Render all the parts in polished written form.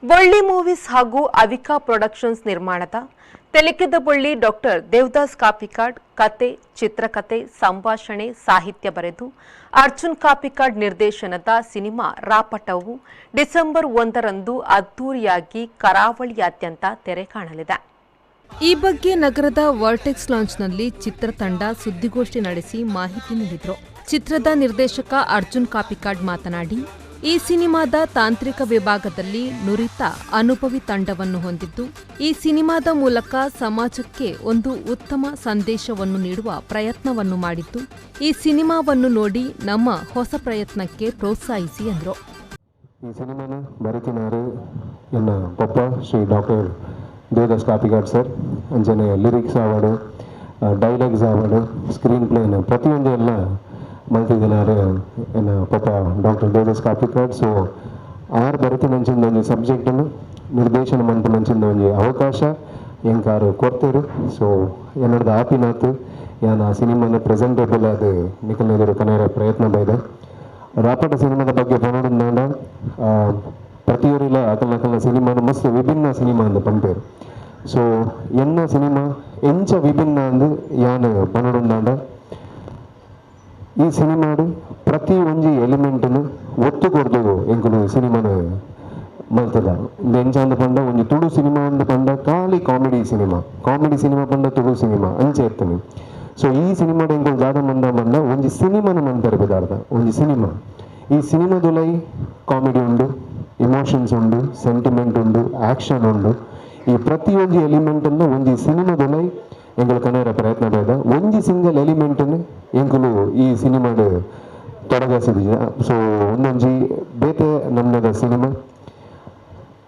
ಬೊಳ್ಳಿ movies ಹಾಗೂ Avika productions ನಿರ್ಮಾಣದ ತೆಲಿಕೆದ ಬೊಳ್ಳಿ doctor Devadas Kapikad ಕತೆ, ಚಿತ್ರಕತೆ, ಸಂಭಾಷಣೆ, ಸಾಹಿತ್ಯ ಬರೆದು ಅರ್ಜುನ್ ಕಾಪಿಕಾಡ್ ನಿರ್ದೇಶನದ ಸಿನಿಮಾ ರಾಪಟವು ಡಿಸೆಂಬರ್ 1ರಂದು ಅದ್ದೂರಿಯಾಗಿ ಕರಾವಳಿಯಾದ್ಯಂತ ತೆರೆ ಕಾಣಲಿದೆ. ಈ ಬಗ್ಗೆ ನಗರದ ವರ್ಟೆಕ್ಸ್ ಲಾಂಜ್ನಲ್ಲಿ ಚಿತ್ರತಂಡ ಸುದ್ದಿಗೋಷ್ಠಿ ನಡೆಸಿ ಮಾಹಿತಿ ನೀಡಿದರು. ಚಿತ್ರದ ನಿರ್ದೇಶಕ ಅರ್ಜುನ್ ಕಾಪಿಕಾಡ್ ಮಾತನಾಡಿ, ಈ ಸಿನಿಮಾದ ತಾಂತ್ರಿಕ ವಿಭಾಗದಲ್ಲಿ ನುರಿತ ಅನುಭವಿ ತಂಡವನ್ನು ಹೊಂದಿದ್ದು, ಈ ಸಿನಿಮಾದ ಮೂಲಕ ಸಮಾಜಕ್ಕೆ ಒಂದು ಉತ್ತಮ ಸಂದೇಶವನ್ನು ನೀಡುವ ಪ್ರಯತ್ನವನ್ನು ಮಾಡಿದ್ದು, ಈ ಸಿನಿಮಾವನ್ನು ನೋಡಿ ನಮ್ಮ ಹೊಸ ಪ್ರಯತ್ನಕ್ಕೆ ಪ್ರೋತ್ಸಾಹಿಸಿ ಎಂದರು. ಈ ಸಿನಿಮಾನ ಬರೆತಿನಾರು ಎನ್ನ ಪಪ್ಪ ಶ್ರೀ ಡಾಕ್ಟರ್ ದೇವದಾಸ್ ಕಾಪಿಕಾಡ್ ಸರ್. ಅಂಚನೆ ಲಿರಿಕ್ಸ್ ಆವಡು, ಡೈಲಾಗ್ಸ್ ಆವಡು, ಸ್ಕ್ರೀನ್ ಪ್ಲೇನ ಪ್ರತಿಯೊಂದು ಎಲ್ಲ ಮಲ್ತಿದಿನಾರು ಎನ್ನ ಪಪ್ಪ ಡಾಕ್ಟರ್ ದೇವದಾಸ್ ಕಾಪಿಕಾಡ್. ಸೊ ಆರ್ ಬರೆತಿನಂಚಿಂದ ಒಂಜಿ ಸಬ್ಜೆಕ್ಟನ್ನು ನಿರ್ದೇಶನ ಮನ್ಪುನಂಚಿಂದ ಒಂಜಿ ಅವಕಾಶ ಎಂಕಾರು ಕೊಡ್ತೇರು. ಸೊ ಎನ್ನಡ್ದು ಆಪಿನಾತ್ ಯಾನ್ ಆ ಸಿನಿಮಾನ ಪ್ರೆಸೆಂಟೇಬಲ್ ಅದು ನಿಕಲ್ನ ಎದುರು ಕನೆಯರ ಪ್ರಯತ್ನ ಬೈದೆ. ರಾಪಟ ಸಿನಿಮಾದ ಬಗ್ಗೆ ಪನೊಡುಂದಾಂಡ, ಪ್ರತಿಯೊರಿಲ ಅಕಲ್ನ ಅಕಲ್ನ ಸಿನಿಮಾನ ಮಸ್ತ್ ವಿಭಿನ್ನ ಸಿನಿಮಾ ಅಂದ್ ಪನ್ಪೇರು. ಸೊ ಎನ್ನ ಸಿನಿಮಾ ಎಂಚ ವಿಭಿನ್ನ ಅಂದ್ ಯಾನ್ ಪನೊಡುಂದಾಂಡ, ಈ ಸಿನಿಮಾಡು ಪ್ರತಿ ಒಂಜಿ ಎಲಿಮೆಂಟ್ನು ಒತ್ತು ಕೊರ್ದು ಎಂಕುಲು ಸಿನಿಮಾನ ಮಲ್ತದ. ಇಂದು ಎಂಚ ಅಂದ್ ಪಂಡ, ಒಂಜಿ ತುಳು ಸಿನಿಮಾ ಅಂದ್ ಪಂಡ ಖಾಲಿ comedy cinema, comedy cinema ಪಂಡ ತುಳು ಸಿನಿಮಾ ಅಂಚೆ ಇರ್ತದೆ. ಸೊ ಈ ಸಿನಿಮಾಡ್ ಎಂಕುಲು ದಾದ ಮಂದ ಪಂಡ, ಒಂಜಿ ಸಿನಿಮಾನ ಮನ್ಪೆರೆ ಪಿದಾಡ್ದ. ಒಂಜಿ ಸಿನಿಮಾ. ಈ ಸಿನಿಮಾದುಲೈ ಕಾಮಿಡಿ ಉಂಡು, ಇಮೋಷನ್ಸ್ ಉಂಡು, ಸೆಂಟಿಮೆಂಟ್ ಉಂಡು, ಆಕ್ಷನ್ ಉಂಡು. ಈ ಪ್ರತಿಯೊಂಜಿ ಎಲಿಮೆಂಟ್ ಅನ್ನು ಒಂಜಿ ಸಿನಿಮಾದುಲೈ ಎಂಕುಲು ಕನೆಯರ ಪ್ರಯತ್ನ ಬೈದ. ಒಂಜಿ ಸಿಂಗಲ್ ಎಲಿಮೆಂಟ್ ಎಂಕುಲು ಈ ಸಿನಿಮಾಡ್ ತೊಡಗಿಸಿದ. ಸೊ ಒಂದೊಂಜಿ ಬೇತೆ ನಮ್ಮದ ಸಿನಿಮಾ.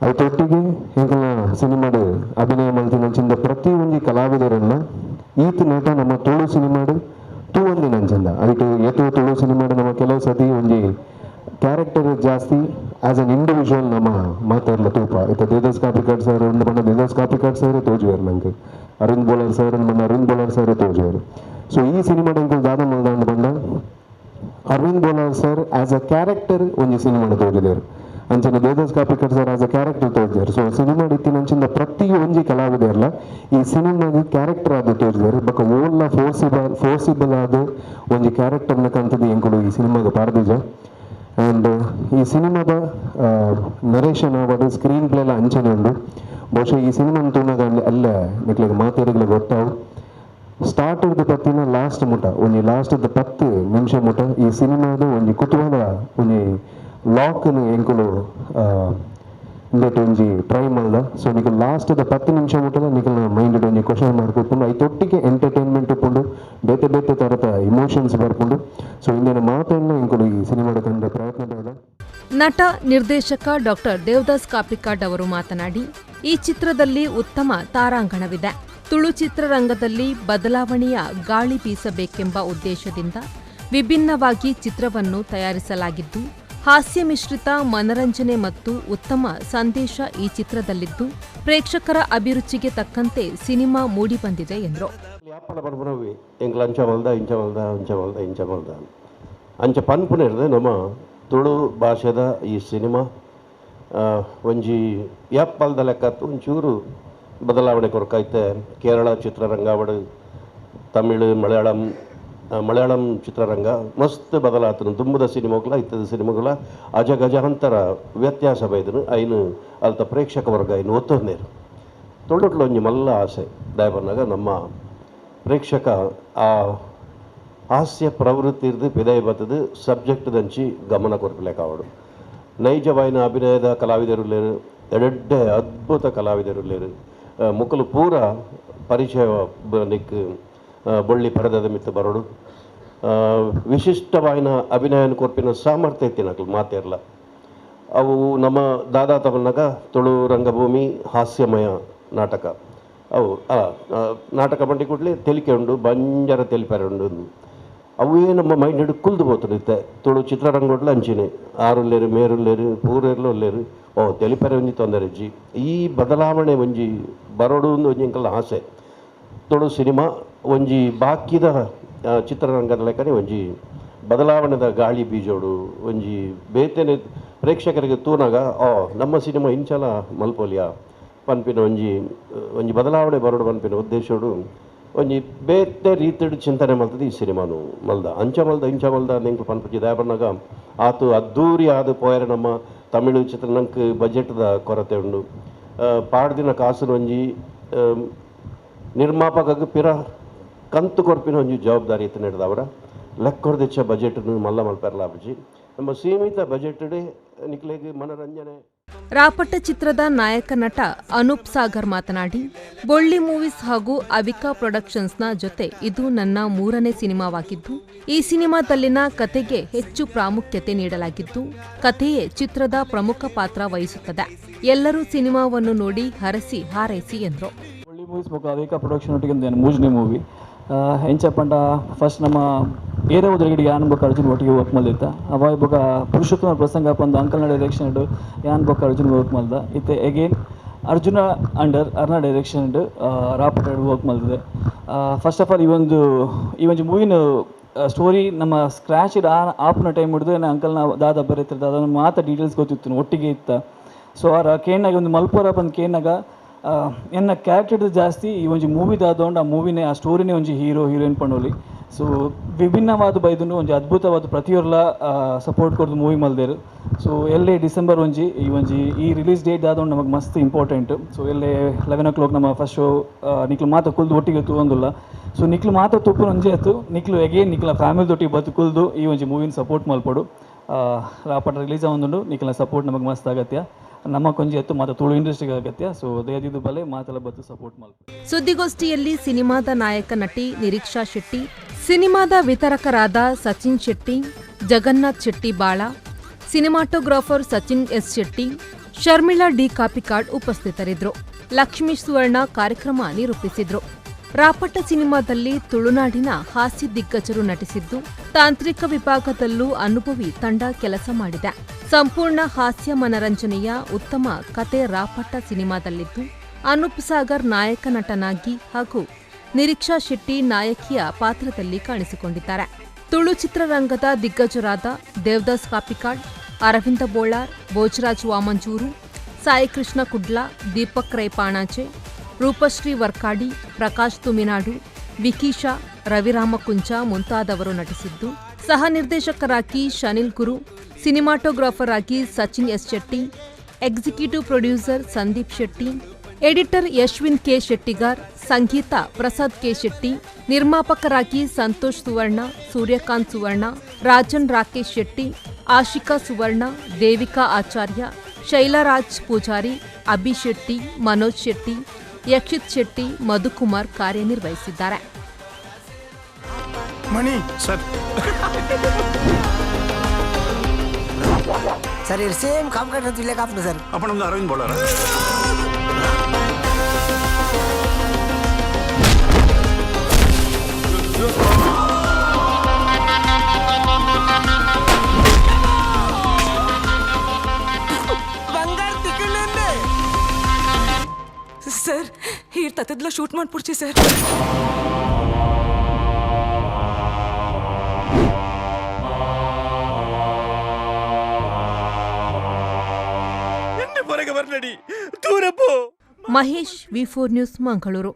ಐತೊಟ್ಟಿಗೆ ಎಂಕಲ್ನ ಸಿನಿಮಾಡ್ ಅಭಿನಯ ಮಲ್ತಿನಂಚಿಂದ ಪ್ರತಿ ಒಂಜಿ ಕಲಾವಿದರನ್ನ ಈತ್ ನಟ ನಮ್ಮ ತುಳು ಸಿನಿಮಾಡ್ ತೂವಂದಿನಂಚಿಂದ. ಐಟು ಏತೋ ತುಳು ಸಿನಿಮಾಡ್ ನಮ್ಮ ಕೆಲವು ಸತಿ ಒಂಜಿ ಕ್ಯಾರೆಕ್ಟರ್ ಜಾಸ್ತಿ, as an individual ನಮ್ಮ ಮಾತಾಡ್ಲ ತೂಪ. ಇತ್ತ ದೇವದಾಸ್ ಕಾಪಿಕಾಡ್ ಸರ್ ಒಂದು ಪಂಡ ದೇವದಾಸ್ ಕಾಪಿಕಾಡ್ ಸರ್ ತೋಜುವೆರ್ ನಂಗೆ. ಅರವಿಂದ್ ಬೋಳಾರ್ ಸರ್ ಒಂದು ಪಂಡ ಅರವಿಂದ್ ಬೋಳಾರ್ ಸರ್ ತೋಜುವೆರ್. ಸೊ ಈ ಸಿನಿಮಾಡ್ ಎಂಕುಲು ದಾದ ಮಲ್ದಾಂಡ್ ಪಂಡ, Aravind Bolar sir as a character ಒಂಜಿ ಸಿನಿಮಾಡ್ ತೋಜಿದೇರು. ಅಂಚನೆ Devadas Kapikad sir as a character ತೋಜಿದಾರೆ. So cinema ಇತ್ತಿನಂಚಿಂದ ಪ್ರತಿ ಒಂಜಿ ಕಲಾವಿದರ್ಲ ಈ ಸಿನಿಮಾಗ್ ಕ್ಯಾರೆಕ್ಟರ್ ಆದ್ ತೋಜಿದಾರೆ. ಬೊಕ್ಕ ಓಲ್ಲ ಫೋರ್ಸಿಬಲ್ ಫೋರ್ಸಿಬಲ್ ಆದ್ ಒಂಜಿ ಕ್ಯಾರೆಕ್ಟರ್ನ ಕಂತದ್ದು ಎಂಕುಲು ಈ ಸಿನಿಮಾಗ್ ಪಾರ್ದಿಜ. ಆ್ಯಂಡ್ ಈ ಸಿನಿಮಾದ ನರೇಶನ್ ಆವಡ್, ಸ್ಕ್ರೀನ್ ಪ್ಲೇ ಎಲ್ಲ ಅಂಚನೆ ಉಂಡು. ಬಹುಶಃ ಈ ಸಿನಿಮಾ ತೂನಗ ಅಲ್ಲಿ ಅಲ್ಲ ನಿಕ್ಲೆಗ್ ಮಾತೆರೆಗ್ಲ ಗೊತ್ತಾವು. ಸ್ಟಾರ್ಟ್ ಹಿಡ್ದು ಪತ್ತಿನ ಲಾಸ್ಟ್ ಮುಟ, ಒಂಜಿ ಲಾಸ್ಟ್ 10 ನಿಮಿಷ ಮುಟ ಈ ಸಿನಿಮಾದ ಒಂಜಿ ಕುತೂಹಲ, ಒಂಜಿ ಲಾಕ್ನು ಎಂಕುಲು ಇಂದೆಟ್ ಒಂಜಿ ಟ್ರೈ ಮಲ್ದ. ಸೊ ನಿಕಲ್ ಲಾಸ್ಟ್ 10 ನಿಮಿಷ ಮುಟ್ಟದ ನಿಕಲ್ನ ಮೈಂಡ್ ಒಂಜಿ ಕ್ವಶನ್ ಮಾರ್ಕ್ ಉಪ್ಪುಂಡು. ಐತೊಟ್ಟಿಗೆ ಎಂಟರ್ಟೈನ್ಮೆಂಟ್ ಉಪ್ಪುಂಡು, ಬೇತೆ ಬೇತೆ ತರತ ಇಮೋಷನ್ಸ್ ಬರ್ಪುಂಡು. ಸೊ ಇಂದಿನ ಮಾತನ್ನು ಎಂಕುಲು ಈ ಸಿನಿಮಾದ ಕಂಡ ಪ್ರಯತ್ನ ಬೈದ. ನಟ ನಿರ್ದೇಶಕ ಡಾಕ್ಟರ್ ದೇವದಾಸ್ ಕಾಪಿಕಾಡ್ ಅವರು ಮಾತನಾಡಿ, ಈ ಚಿತ್ರದಲ್ಲಿ ಉತ್ತಮ ತಾರಾಂಗಣವಿದೆ. ತುಳು ಚಿತ್ರರಂಗದಲ್ಲಿ ಬದಲಾವಣೆಯ ಗಾಳಿ ಬೀಸಬೇಕೆಂಬ ಉದ್ದೇಶದಿಂದ ವಿಭಿನ್ನವಾಗಿ ಚಿತ್ರವನ್ನು ತಯಾರಿಸಲಾಗಿದ್ದು, ಹಾಸ್ಯ ಮಿಶ್ರಿತ ಮನರಂಜನೆ ಮತ್ತು ಉತ್ತಮ ಸಂದೇಶ ಈ ಚಿತ್ರದಲ್ಲಿದ್ದು, ಪ್ರೇಕ್ಷಕರ ಅಭಿರುಚಿಗೆ ತಕ್ಕಂತೆ ಸಿನಿಮಾ ಮೂಡಿಬಂದಿದೆ ಎಂದರು. ಯಾಪಲ ಪನ್ಪುನವಿ ಎಂಕ್ಲ ಅಂಚ ಮಲ್ದ, ಇಂಚ ಮಲ್ದ, ಅಂಚ ಮಲ್ದ, ಇಂಚ ಮಲ್ದ. ಅಂಚ ಪನ್ಪುನ ಹಿಡ್ದು ನಮ್ಮ ತುಳು ಭಾಷೆದ ಈ ಸಿನಿಮಾ ಒಂಜಿ ಯಾಪಲ್ದ ಲೆಕ್ಕತ್ತು ಒಂಚೂರು ಬದಲಾವಣೆ ಕೊರಕೈತೆ. ಕೇರಳ ಚಿತ್ರರಂಗ ಅವಡು, ತಮಿಳು, ಮಲಯಾಳಂ, ಮಲಯಾಳಂ ಚಿತ್ರರಂಗ ಮಸ್ತ್ ಬದಲಾತನು. ದುಂಬುದ ಸಿನಿಮಾಗಳ ಇತ್ತದ ಸಿನಿಮಾಗಳ ಅಜಗಜಾಂತರ ವ್ಯತ್ಯಾಸ ಬೈದನು. ಐನು ಅಲ್ತ ಪ್ರೇಕ್ಷಕ ವರ್ಗ ಐನು ಒತ್ತೊಂದೇರು. ತುಳುಟ್ಲ ಒಂಜಿ ಮಲ್ಲ ಆಸೆ ದಾಯಬನ್ನಾಗ, ನಮ್ಮ ಪ್ರೇಕ್ಷಕ ಆ ಹಾಸ್ಯ ಪ್ರವೃತ್ತಿ ಇರ್ದು ಪಿದೈ ಬತ್ತದು ಸಬ್ಜೆಕ್ಟ್ ದಂಚಿ ಗಮನ ಕೊರ್ಪಲೆಕಾವಡು. ನೈಜವಾಯಿನ ಅಭಿನಯದ ಕಲಾವಿದರುಲ್ಲೇರು, ಎಡೆಡ್ಡೆ ಅದ್ಭುತ ಕಲಾವಿದರುಲ್ಲೇರು. ಮುಕುಲು ಪೂರ ಪರಿಚಯ ನಿಕ್ ಬೊಳ್ಳಿ ಪರದದ ಮಿತ್ತು ಬರೋಡು. ವಿಶಿಷ್ಟವಾಯಿನ ಅಭಿನಯನ ಕೊರ್ಪಿನ ಸಾಮರ್ಥ್ಯ ಇತ್ತಿನಕ್ಲು ಮಾತೆರ್ಲ. ಅವು ನಮ್ಮ ದಾದಾ ತಗೊಳ್ಳಾಗ ತುಳು ರಂಗಭೂಮಿ ಹಾಸ್ಯಮಯ ನಾಟಕ ಅವು. ನಾಟಕ ಬಂಡಿ ಕೂಡಲೇ ತೆಲಿಕೆ ಉಂಡು, ಬಂಜರ ತೆಲಿಪೆರೆ ಉಂಡು. ಅವೇ ನಮ್ಮ ಮೈಂಡ್ ಕುಲ್ದು ಪೋತುಂಡು. ತುಳು ಚಿತ್ರರಂಗೊಡ್ಲ ಅಂಚಿನೆ ಆರುಲ್ಲೇರು, ಮೇರುಲ್ಲೇರು, ಪೂರೆರ್ಲು ಉಲ್ಲೇರು. ಓ ತೆಲಿಪೆರೆ ಒಂಜಿ ತೊಂದರೆ ಇಜ್ಜಿ. ಈ ಬದಲಾವಣೆ ಒಂಜಿ ಬರೋಡು ಒಂದು ಒಂಜಿ ಎಂಕಲ್ನ ಆಸೆ. ತುಳು ಸಿನಿಮಾ ಒಂಜಿ ಬಾಕಿದ ಚಿತ್ರರಂಗದ ಲೆಕ್ಕನೆ ಒಂಜಿ ಬದಲಾವಣೆದ ಗಾಳಿ ಬೀಜೋಡು ಒಂಜಿ ಬೇತೆನೆ ಪ್ರೇಕ್ಷಕರಿಗೆ ತೂನಾಗ ಓ ನಮ್ಮ ಸಿನಿಮಾ ಇಂಚಲ ಮಲ್ಪೊಲಿಯ ಪನ್ಪಿನ ಒಂಜಿ ಒಂಜಿ ಬದಲಾವಣೆ ಬರೋಡು ಪನ್ಪಿನ ಉದ್ದೇಶೋಡು ಒಂಜಿ ಬೇತೆ ರೀತಿಡ್ ಚಿಂತನೆ ಮಲ್ತದೆ ಈ ಸಿನಿಮಾನು ಮಲ್ದ ಅಂಚ ಮಲ್ದ ಇಂಚ ಮಲ್ದ ಎಂಕ್ ಪನ್ಪುಜಿ ದಾಯೆ ಆತು ಅದ್ದೂರಿ ಆದ್ ಪೋಯರೆ ನಮ್ಮ ತಮಿಳು ಚಿತ್ರ ನಂಕ್ ಬಜೆಟ್ದ ಕೊರತೆ ಉಂಡು. ಪಾಡ್ದಿನ ಕಾಸುನು ಒಂಜಿ ನಿರ್ಮಾಪಕಗ್ ಪಿರ ಕಂತು ಕೊರ್ಪಿನ ಒಂಜಿ ಜವಾಬ್ದಾರಿ ಇತ್ತು ನಡೆದವರ ಲೆಕ್ಕೊರ್ದೆಚ್ಚ ಬಜೆಟ್ನು ಮಲ್ಲ ಮಲ್ಪೆರ್ಲಾಪುಜಿ ನಮ್ಮ ಸೀಮಿತ ಬಜೆಟ್ ನಿಕ್ಲೆಗ್ ಮನರಂಜನೆ. ರಾಪಟ್ಟ ಚಿತ್ರದ ನಾಯಕ ನಟ ಅನೂಪ್ ಸಾಗರ್ ಮಾತನಾಡಿ, ಬೊಳ್ಳಿ ಮೂವೀಸ್ ಹಾಗೂ ಅವಿಕಾ ಪ್ರೊಡಕ್ಷನ್ಸ್ನ ಜೊತೆ ಇದು ನನ್ನ ಮೂರನೇ ಸಿನಿಮಾವಾಗಿದ್ದು, ಈ ಸಿನಿಮಾದಲ್ಲಿನ ಕತೆಗೆ ಹೆಚ್ಚು ಪ್ರಾಮುಖ್ಯತೆ ನೀಡಲಾಗಿದ್ದು, ಕಥೆಯೇ ಚಿತ್ರದ ಪ್ರಮುಖ ಪಾತ್ರ ವಹಿಸುತ್ತದೆ. ಎಲ್ಲರೂ ಸಿನಿಮಾವನ್ನು ನೋಡಿ ಹರಸಿ ಹಾರೈಸಿ ಎಂದರು. ಬೊಳ್ಳಿ ಮೂವೀಸ್ ಬೊಕ್ಕ ಅವಿಕಾ ಪ್ರೊಡಕ್ಷನ್ ಒಟ್ಟಿಗೆ ಮೂಜನೇ ಮೂವಿ ಎಂಚಪ್ಪಂಡ ಫಸ್ಟ್ ನಮ್ಮ ಏರೇ ಉದ್ರಗಿಡಿ ಯಾನ್ ಬೊಕ್ಕ ಅರ್ಜುನ್ ಒಟ್ಟಿಗೆ ವರ್ಕ್ ಮಲ್ದಿತ್ತ. ಅವಾಗ ಬೊಕ್ಕ ಪುರುಷೋತ್ತಮ ಪ್ರಸಂಗ ಪಂದು ಅಂಕಲ್ನ ಡೈರೆಕ್ಷನ್ ಯಾನ್ ಬೊಕ್ಕ ಅರ್ಜುನ್ ವರ್ಕ್ ಮಲ್ದ. ಇತ್ತೆ ಎಗೇನ್ ಅರ್ಜುನ ಅಂಡರ್ ಅರ್ನ ಡೈರೆಕ್ಷನ್ ರಾಪಟ ವರ್ಕ್ ಮಲ್ದಿದೆ. ಫಸ್ಟ್ ಆಫ್ ಆಲ್ ಈ ಒಂದು ಮೂವಿನ ಸ್ಟೋರಿ ನಮ್ಮ ಸ್ಕ್ರ್ಯಾಚ್ ಆಪುನ ಟೈಮ್ ಹಿಡಿದು ಅಂಕಲ್ನ ದಾದ ಬರೀತಿರ್ದ ಅದನ್ನು ಮಾತ್ರ ಡೀಟೇಲ್ಸ್ ಗೊತ್ತಿತ್ತು, ಒಟ್ಟಿಗೆ ಇತ್ತ. ಸೊ ಆರ ಕೇನಾಗ ಒಂದು ಮಲ್ಪೋರ ಬಂದು ಕೇನಾಗ ಎನ್ನ ಕ್ಯಾರೆಕ್ಟರ್ ಜಾಸ್ತಿ ಈ ಒಂಜಿ ಮೂವಿ ದಾದೊಂಡು ಆ ಮೂವಿನೇ ಆ ಸ್ಟೋರಿನೇ ಒಂಜಿ ಹೀರೋ ಹೀರೋಯಿನ್ ಪಂಡೋಲಿ. ಸೊ ವಿಭಿನ್ನವಾದ ಬೈದುಂಡು ಒಂಜಿ ಅದ್ಭುತವಾದ ಪ್ರತಿಯೊರ್ಲ ಸಪೋರ್ಟ್ ಕೊರ್ದು ಮೂವಿ ಮಲ್ದೇರು. ಸೊ ಎಲ್ಲೇ ಡಿಸೆಂಬರ್ ಒಂಜಿ ಈ ಒಂಜಿ ಈ ರಿಲೀಸ್ ಡೇಟ್ ದಾದೊಂಡು ನಮಗೆ ಮಸ್ತ್ ಇಂಪಾರ್ಟೆಂಟ್. ಸೊ ಎಲ್ಲೇ 11 o'clock ನಮ್ಮ ಫಸ್ಟ್ ಶೋ ನಿಕ್ಲು ಮಾತ್ರ ಕುಲ್ದು ಒಟ್ಟಿಗೆ ತೂವೊಂದುಲ್ಲ. ಸೊ ನಿಕ್ಲು ಮಾತ್ರ ತೂಪುನ ಒಂಜಿ ಆಯ್ತು, ನಿಕ್ಲು ಎಗೇನ್ ನಿಕ್ಲ ಫ್ಯಾಮಿಲಿ ದೊಟ್ಟಿಗೆ ಬತ್ತು ಕುಲ್ದು ಈ ಒಂಜಿ ಮೂವಿನ ಸಪೋರ್ಟ್ ಮಲ್ಪೊಡು. ರಾಪಟ ರಿಲೀಸ್ ಆವೊಂದುಂಡು, ನಿಕ್ಲ ಸಪೋರ್ಟ್ ನಮಗೆ ಮಸ್ತ್ ಅಗತ್ಯ, ನಮ್ಮ ಕೊಂಜಿ ಎತ್ತು ಮಾತ್ರ ತುಳು ಇಂಡಸ್ಟ್ರಿಗೆ ಅಗತ್ಯ. ಸೊ ದಯದಿದ್ದು ಬಲೆ ಮಾತೆಲ್ಲ ಬತ್ತು ಸಪೋರ್ಟ್ ಮಲ್ಪ. ಸುದ್ದಿಗೋಷ್ಠಿಯಲ್ಲಿ ಸಿನಿಮಾದ ನಾಯಕ ನಟಿ ನಿರೀಕ್ಷಾ ಶೆಟ್ಟಿ, ಸಿನಿಮಾದ ವಿತರಕರಾದ Sachin Shetty, Jagannath Shetty Bala, cinematographer Sachin S Shetty, Sharmila D Kapikad ಉಪಸ್ಥಿತರಿದ್ದರು. ಲಕ್ಷ್ಮೀ ಸುವರ್ಣ ಕಾರ್ಯಕ್ರಮ ನಿರೂಪಿಸಿದರು. ರಾಪಟ್ಟ ಸಿನಿಮಾದಲ್ಲಿ ತುಳುನಾಡಿನ ಹಾಸ್ಯ ದಿಗ್ಗಜರು ನಟಿಸಿದ್ದು, ತಾಂತ್ರಿಕ ವಿಭಾಗದಲ್ಲೂ ಅನುಭವಿ ತಂಡ ಕೆಲಸ ಮಾಡಿದೆ. ಸಂಪೂರ್ಣ ಹಾಸ್ಯ ಮನರಂಜನೆಯ ಉತ್ತಮ ಕತೆ ರಾಪಟ್ಟ ಸಿನಿಮಾದಲ್ಲಿದ್ದು, ಅನೂಪ್ ಸಾಗರ್ ನಾಯಕ ನಟನಾಗಿ ಹಾಗೂ ನಿರೀಕ್ಷಾ ಶೆಟ್ಟಿ ನಾಯಕಿಯ ಪಾತ್ರದಲ್ಲಿ ಕಾಣಿಸಿಕೊಂಡಿದ್ದಾರೆ. ತುಳು ಚಿತ್ರರಂಗದ ದಿಗ್ಗಜರಾದ ದೇವದಾಸ್ ಕಾಪಿಕಾಡ್, ಅರವಿಂದ ಬೋಳಾರ್, ಭೋಜರಾಜ್ ವಾಮಂಜೂರು, ಸಾಯಿಕೃಷ್ಣ ಕುಡ್ಲ, ದೀಪಕ್ ರೈ ಪಾಣಾಜೆ, ರೂಪಶ್ರೀ ವರ್ಕಾಡಿ, ಪ್ರಕಾಶ್ ತುಮಿನಾಡು, ವಿಕೀಶಾ, ರವಿರಾಮ ಕುಂಚ ಮುಂತಾದವರು ನಟಿಸಿದ್ದು, ಸಹ ನಿರ್ದೇಶಕರಾಗಿ ಶನಿಲ್ ಗುರು, ಸಿನಿಮಾಟೋಗ್ರಾಫರ್ ಆಗಿ Sachin S Shetty, executive producer Sandeep Shetty, editor Yashwin K Shettigar, ಸಂಗೀತ ಪ್ರಸಾದ್ ಕೆ ಶೆಟ್ಟಿ, ನಿರ್ಮಾಪಕರಾಗಿ ಸಂತೋಷ್ ಸುವರ್ಣ, ಸೂರ್ಯಕಾಂತ್ ಸುವರ್ಣ, ರಾಜನ್ ರಾಕೇಶ್ ಶೆಟ್ಟಿ, ಆಶಿಕಾ ಸುವರ್ಣ, ದೇವಿಕಾ ಆಚಾರ್ಯ, ಶೈಲರಾಜ್ ಪೂಜಾರಿ, ಅಭಿ ಶೆಟ್ಟಿ, ಮನೋಜ್ ಶೆಟ್ಟಿ, ಯಕ್ಷಿತ್ ಶೆಟ್ಟಿ, ಮಧುಕುಮಾರ್ ಕಾರ್ಯನಿರ್ವಹಿಸಿದ್ದಾರೆ. Mani sir sir same computer ಇಲ್ಲೇ ಕಾಪು ಸರ್ ಅಪ್ಪ ನಮ್ದು ಅರವಿಂದ್ ಬೋಳಾರ. ಸರ್ here ತತ್ತದ್ಲ ಶೂಟ್ ಮಾಡ್ಪುಡ್ಚಿ sir. Mahesh, V4 news, Mangaluru.